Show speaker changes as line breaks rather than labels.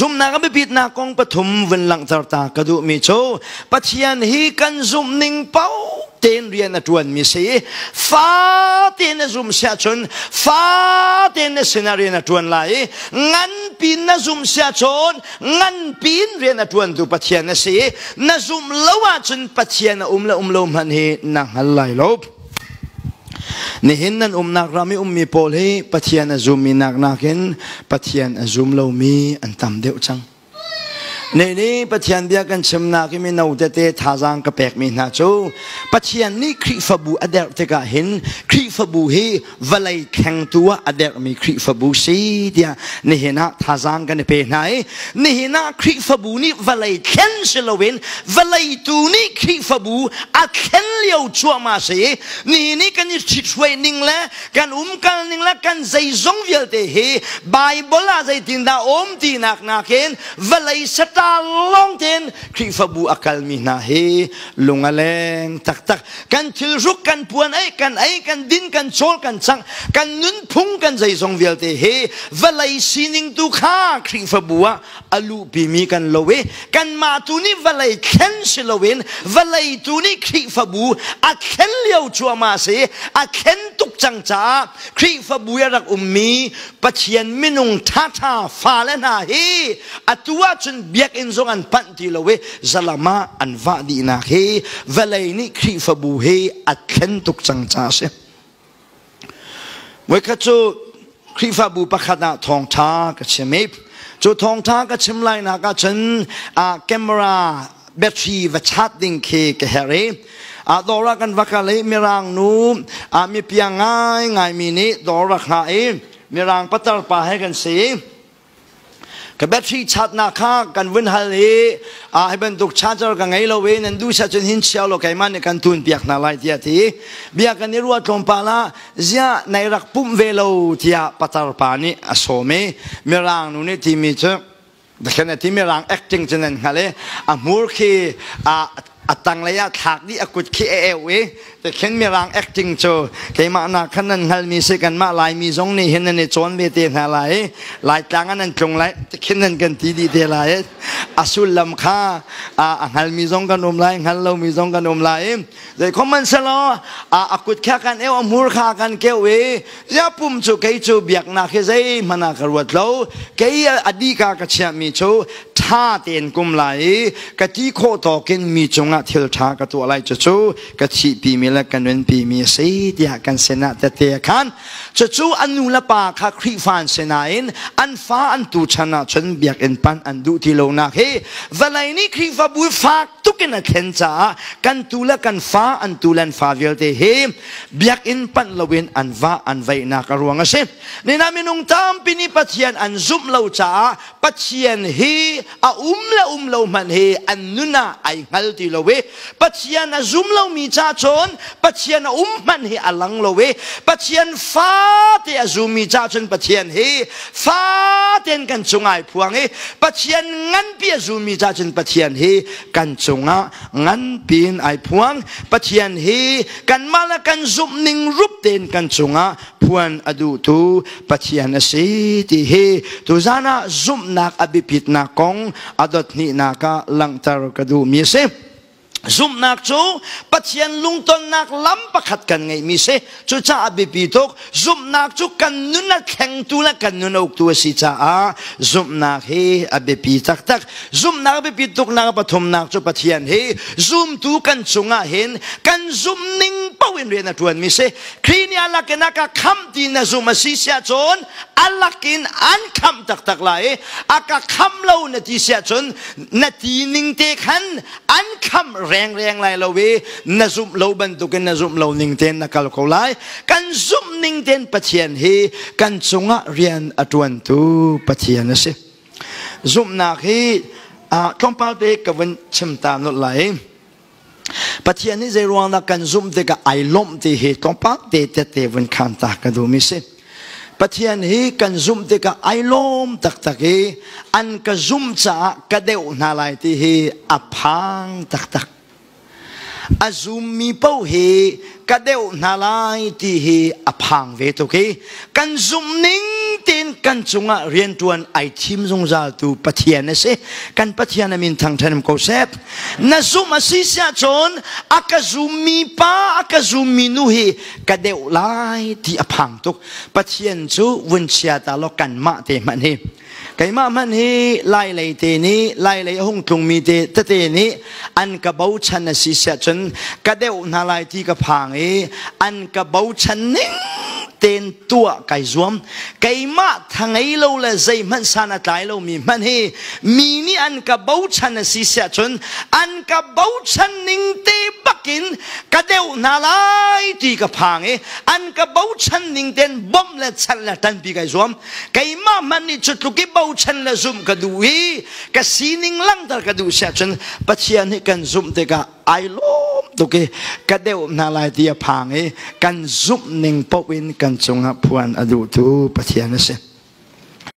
Zumhnak a biapitnak kong pathum vun langhter ta ka duhmi cu Pathian hi kan zumh ning paoh tein rian a ṭuanmi si. Fa tein na zum siah cun fa tein na sinah rian a ṭuan lai i nganpi na zumh siah cun nganpi in rian a ṭuantu Pathian a si. Na zumh lo ahcun Pathian a um le um lo hmanh hi na hngal lai lo. Nihin nan umnak ram i ummi pawl hi Pathian a zummi nak nakin Pathian a zum lomi an tam deuh cang. Ne nih Pathian bia kan chimnak i mino tete thazaang ka pekmi hna cu Pathian nih Khrihfabu a derh tikah hin Khrihfabu hi vawlei thlengtu ah a derhmi Khrihfabu si tiah nihin ah thazaang kan i pe hna i nihin ah Khrihfabu nih vawlei thlen si loin vawlei tu nih Khrihfabu a thlen lio cuahmah si i nihin i kan i ṭhithruai ning le kan umkal ning le kan zeizong vialte hi Baibal ah zeitindah um tinak nakin vawlei sata lawng tein Khrihfabu a kalmi hna hi lung a leng taktak. Kan thilhruk, kan puan ei, kan ei, kan din, kan cawl, kan cang, kan nunphung, kan zeizong vialte hi vawlei sining tu kha Khrihfabu ah a luhpimi kan lo i kanmah tu nih vawlei thlen si loin vawlei tu nih Khrihfabu a thlen lio cuahmah si. A thlen tuk cang caah Khrihfabu i a rak ummi Pathian minung ṭhaṭha fale hna hi atu ahcun biakinn zong an panh ti lo i zalam ah an vah dihnak hi vawlei nih Khrihfabu hi a thlen tuk cang caah a si. Voikhat cu Khrihfabu pakhat ah thawngṭha ka chim i cu thawngṭha ka chim lainak ahcun camera battery va chat ding khi ka herh i dawr ah kan va kal i mirang nu mipiang ngaingaimi nih dawr rak hngah i mirang patar pa he kan si. Ka battery chatnak kha kan vun hal i hi bantuk charger ka ngei lo i nan duh cun hin chia law keimah nih kan tun piak hna lai tiah ti. Bia kan i ruah tlawmpal ah, ziah nai rak pumh ve lo tiah patar pa nih a sawm i mirang nu nih timi cu khen ti mirang acting cu nan hngal i a hmur khi a tanglei ah thlak dih, a kut khi a eu i te khin mirang acting cu keimah na khan nan hngalmi si. Kanmah Laimi zong nih hin nan i cawn ve te hna lai, Laitlang ah nan tlung lai te khin nan kan ti dih te lai. A sullam kha a hngalmi zong kan um lai, hngal lomi zong kan um lai. Zei khom selaw a kut kha kan eu, a hmur kha kan keu i ya pum cu kei cu biaknak hi zei hmanh ah ka ruat lo, kei a dika ka chiahmi cu ṭha tein kum lai i ka ti khawh tawkin mi cungah thil ṭha ka tuah lai, cucu ka thihpimi le ka nunpimi a si tiah kan sinah tete a khan. Cucu an nu le pa kha Khrihfa an si nain an fa an tu chan ahcun biakinn panh an duh ti lonak hi vawlei nih Khrihfabu fak tukin a thlen caah kan tu le kan fa, an tu le an fa vialte hi biakinn panh loin an vah an veihnak a ruang a si. Nina minung tampi nih Pathian an zumh lo caah Pathian hi a um le um lo hmanh hi an nun ah ai hngal ti lo i Pathian a zum lomi ca cun Pathian a um hmanh hi a lang lo i Pathian fate a zummi ca cun Pathian hi faten kan cung ai phuang i Pathian nganpi a zummi ca cun Pathian hi kan cungah nganpi in ai phuang. Pathian hi kanmah le kan zumh ning rup tein kan cungah phuan a duhtu Pathian a si ti hi tuzan ah zumhnak a biapitnak kong a dot hnihnak ah langhter ka duhmi a si. Zumhnak cu Pathian lungtonnak lam pakhat kan ngeihmi si. Cucaah biapi tuk. Zumhnak cu kan nun a thlengtu le kan nun a uktu a si caah zumhnak hi a biapi taktak. Zumhnak a biapit tuknak a pathumnak cu Pathian hi zumtu kan cungah hin kan zumhning paoh in rian a ṭuanmi si. Khrih nih a lakin a ka khamh ti na zum a si siah cun a lakin an khamh taktak lai i a ka khamh lo na ti siah cun na ti ning te khan an khamh rengreng lai lo i na zumh lo bantukin na zumh lo ning tein na kal ko lai. Kan zumh ning tein Pathian hi kan cungah rian a ṭuantu Pathian a si. Zumhnak hi tlawmpal te ka vun chim ta nolh lai. Pathian nih zei ruang dah kan zumh tikah ai lawmh ti hi tlawmpal te tete vun khan ta ka duhmi si. Pathian hi kan zumh tikah ai lawm taktak i an ka zumh caah ka deuh hna lai ti hi a phang taktak. A zummi paoh hi ka deuh hna lai ti hi a phang ve tuk i kan zumh ning tein kan cungah rianṭuan ai thim zungzal tu Pathian a si. Kan Pathian a min thangṭhan ko seh. Na zumh a si siah cun a ka zummi pa a ka zummi nu hi ka deuh lai ti a phang tuk. Pathian cu vun chia ta law kanmah te hmanh hi keimah hmanh hi lai lei te nih lai lei a hung tlungmi te tete nih an ka bochan a si siah cun ka deuh hna lai ti ka phang i an ka bochan ning tein tuah kai zuam. Keimah thangei lo le zeihmanh san a tlai lomi hmanh hi mi nih an ka bochan a si siah cun an ka bochan ning te bakin ka deuh hna lai ti ka phang i an ka bochan ning tein bawmh le chanh le ṭanpi kai zuam. Keimah hmanh nih cu tluk i bochan le zumh ka duh i ka sining langhter ka duh siah cun Pathian hi kan zumh tikah ai lawm tuk i ka deuh hna lai ti a phang i kan zumh ning paoh in kan cungah phuan a duhtu Pathian a si.